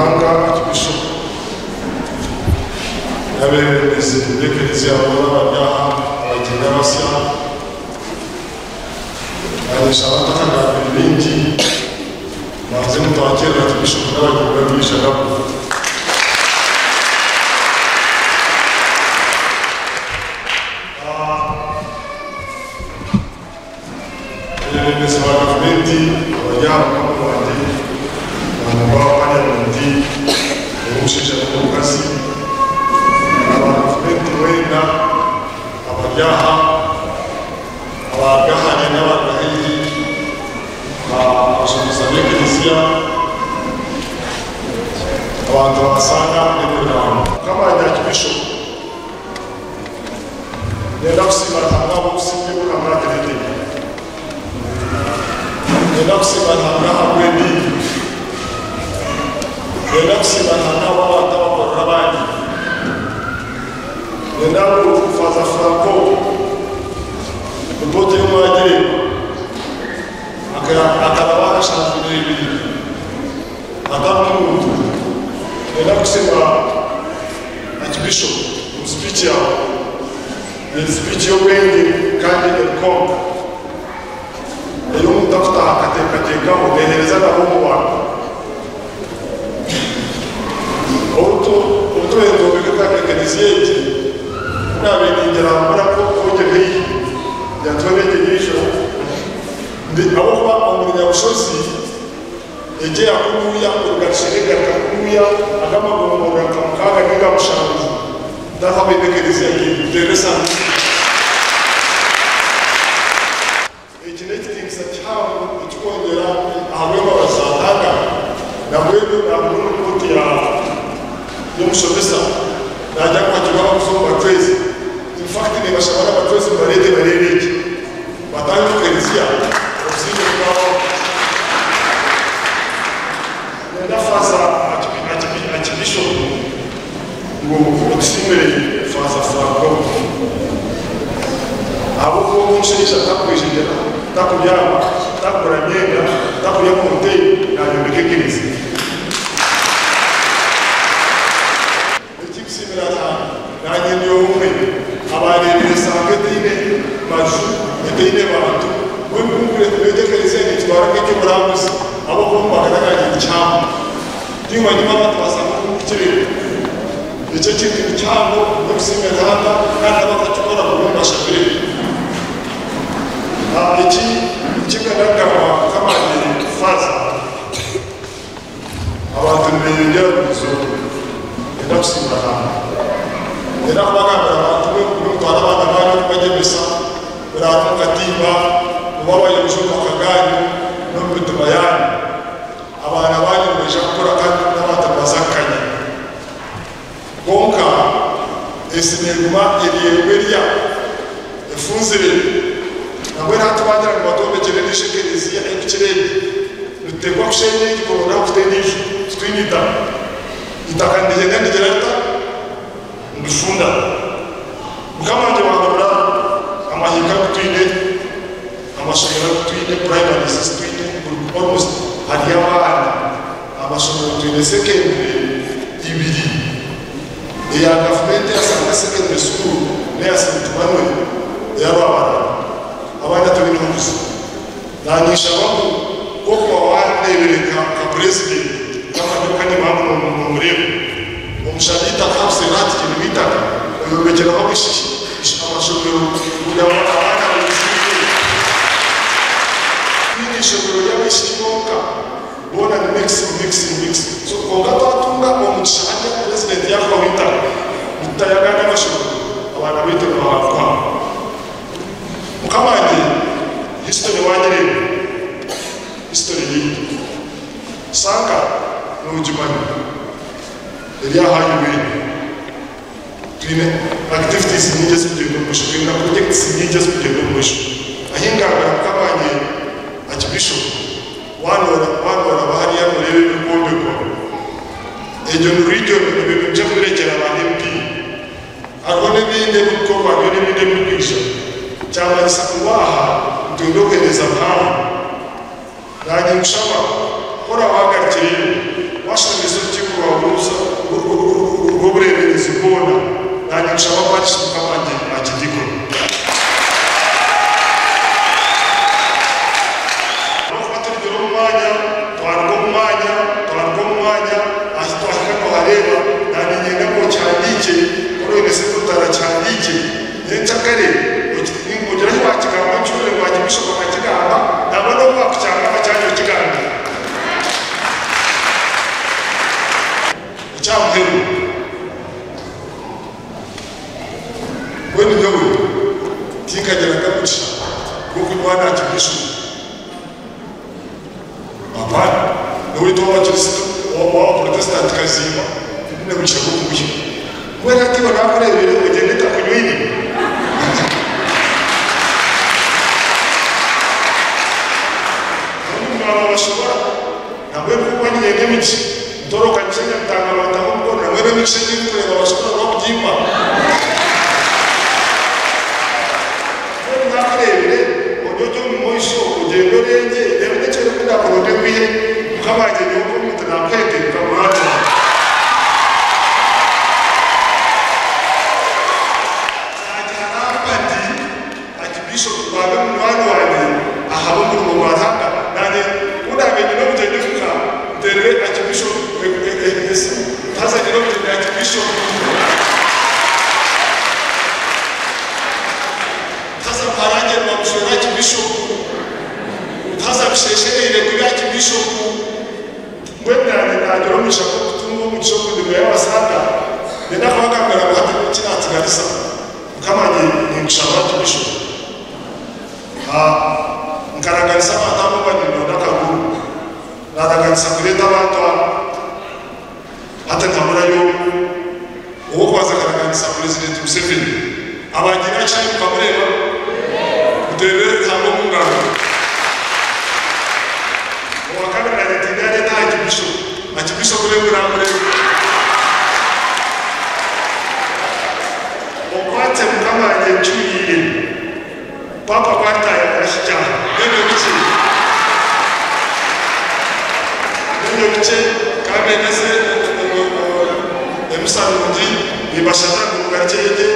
Ruhanga Archbishop n'abeebembezi b'ekereziya boona abari aha, abagyenyi abasya, naanyeshaba ntakagambire bingi, mbanze mutwakirire Archbishop n'abagyenyi be abaija nabo. Abeebembezi ba gavumenti abari aha mukama wangye na memba wa parliament ow'omushaija n'ow'omukazi, aba gavumenti mwena abari aha, abaruga hare n'abaruga haihi, abashomesa b'ekereziya, abantu ba Sanga n'emiryango. Mukama wangye Archbishop. Niinyenda kusiima Ruhanga ahabw'obusinge obu Ruhanga atureeteire. Niinyenda kusiima Ruhanga ahabw'ediini. Niinyenda kusiima Ruhanga ahabw'abantu abakorera abandi. Niinyenda ngu Faaza Franco ripooti ei mwagireeba akaraba aha kashanju n'ebiri atarimu muntu. Niinyenda kusiima Archbishop omu speech yaawe eri speech y'obwengye kandi erikwonka ei omuntu akutaaha akateekateekaho neeheereza nabo omu bantu. Obu tubaire nitwombeka ekereziya egi, ku naabaire ningirambura nk'ogiri haihi yatwara egyo eriijo ahabw'okuba omuri Nyabushozi, Egyo eya kunuuya kuruga Kishere egaruka kunuuya aga amagomborora nka mukaaga ninga mushanju tihariho abaine ekereziya nk'egyo. Muteerere esanduuku. Eki n'ekitiinisa kihango ekikwongyera ahabw'embabazi za Ruhanga. Nambwenu naabona ripooti ya y'omushomesa naagira ngu hakiriho abakuza omu bacwezi. In fact nibashaba n'abacwezi mubareete bareebe eki. Bataahe omu kereziya obusingye bwabaho. Nenda Faaza Akibishopu ngu otusiimire Faaza Franco ahabw'okuba ogu omushaija takwejegyera, takubyama, takugura myenda, takurya omu hoteeri, nayombeka ekereziya. Ekikusiimira Ruhanga, naanye ndi omwe abaareebire Sanga etaine maju, etaine bantu. Mbwenu ku nkureeba ekereziya ninkitwara nk'eky'oburambuzi ahabw'okuba omu magara gangye ni kihango. Tinkimanya obu abantu ba Sanga oku ndikukireeba. Ekyo ekintu ni kihango, n'okusiimira Ruhanga kandi n'abakakikora mugume mubashabire. Eki nikyo ndikugamba mukama wangye Faaza. Abantu nibeyongyera buri izooba. Niinyenda kusiima Ruhanga. Niinyenda kubagambira bantu mwe mugume mutware abaana baanyu okubagyemesa, muraare omu katimba, mube abayonjo omu maka gaanyu n'omu mitima yaanyu. Abaana baanyu nibaija kukura kandi n'abantu nibaza kukanya. Kwonka ensi neeguma eri emwe erya efunzire. Nambwenu hati baagira ngu batwombekyere endiijo ekereziya erikukira egi, nituteekwa kusheenya egi kuronda ah'okuta endiijo. Titwine itaka. Eitaka nirigyenda nirigira rita? Nirifunda. Mukama wangye waahurira amahiika agu twine, amashomero agu twine, primaries ezi twine, buri almost hariyo abaana. Amashomero twine secondary ibiri, eya gavumenti eya Sanga Secondary School n'eya St Manuel eya Rwabarara. Abaana tibaineho buzibu. Naanye nshaba ngu nk'okuba wandeebire nka Purezidenti nk'akandi mpamvu nomureeba, omushabe eitaka ahabuseeri aha tikiine eitaka oyombekyeraho abaishiki amashomero kugira ngu abaana baizirwe. Tihaine eishomero ry'abaishiki bonka. Boona ni mix mix mix so kwonka twatunga omugisha harya president yakubaho eitaka nitutayo agandi amashomero abaana baitu nibahanguha. Mukama wangye history wagireeba history yaitu Sanka nogimanya eri aha UN twine activities nyingi ezikugyenda omumaisho twine na projects nyingi ezikugyenda omumaisho ahingambira mukama wangye Archbishop Waaba nooraba hariya nooreeba ebirikwombekwa, egyo ni region ebyo niinyija kubirekyera ba MP. Hariho n'ebindi ebirikukorwa hariyo n'ebindi ebirikwija. Kyamanyisa ngu aha nitwenda obuheereza buhango. Naanye nkushaba ku oraabe wagarukireyo, waashomesa orukiiko. rwawe rw'obureeberezi bwona. Naanye nkushaba kwakisa Mukama wangye Archdeacon. Ahabw'okuba turugire omu mwanya, twaruga omu mwanya, twaruga omu mwanya, ahi twahika noohareeba, naanye niinyenda ngu okihandiikye, ku oine sente otarakihandiikye, nyenkyakare ogire ahi waakigamba okihurire ngu Archbishop akakigamba, nangwa n'obu baakukyangamba kyangye okigambe. Eky'aha muheru, mbwenu nyowe tinkagiraga mugisha gw'okunywana Archbishop. Apana, n'owaitu ow'Abakristo, ow'Abaprotestant kaziima, tindine mugisha gw'okumuhika. Mbwenu hati iwe naakureebire ogyende ntakunywaine? Mbwenu mwaba abashobora, nambwenu ku nkuba niinyenda emigisha, ntoroka nyije Nyamutanga bantaho omukono, nambwenu emigisha ei ndikureeba bashobora n'okugimpa. Mbwenu naakureebire, ori ori omu maisho, ogyende orengye, reero n'ekiro ku ndaakuronde nkwihe, Mukama wangye nyowe nk'omuntu naakwete nka munywani wangye. Naagiharamba nti, Archbishop ku abe munywani wangye ahabw'omurimo gwa Ruhanga, naanye ku ndaabe nyine obugyenyi omuka, nteerere Archbishop esimu, haza nyine obugyenyi Archbishop. Haza mparange nibamushwera Archbishop, haza bisheshereire kubi Archbishop. Mbwenu naanye naagira omugisha gw'okutunga omugisha ogu ndimo y'abasaada, niinyenda kubagambira ngu hati niki naatsigarisa. Mukama ninkushaba Archbishop. Nkaraganisa abantu abo mba nindonda akaruru. Naaraganisa kureeta abantu aba. Hati ntaburayo omwe. Ow'okubanza akaraganisa Purezidenti Museveni. Abaagiire aha kishaayi mukamureeba? Muteerere Ruhanga omu ngaro. Owa kabiri naanye tindareeta aha Archbishop. Archbishop reero naamureeba. Okwatse Mukama wangye ncuriire. Paapa ku aritaaya akahikya aha. N'ebyo bikye. N'ebyo bikye kandi eneze emisa nungi nimbashabira ngu mugarukyeyo gye.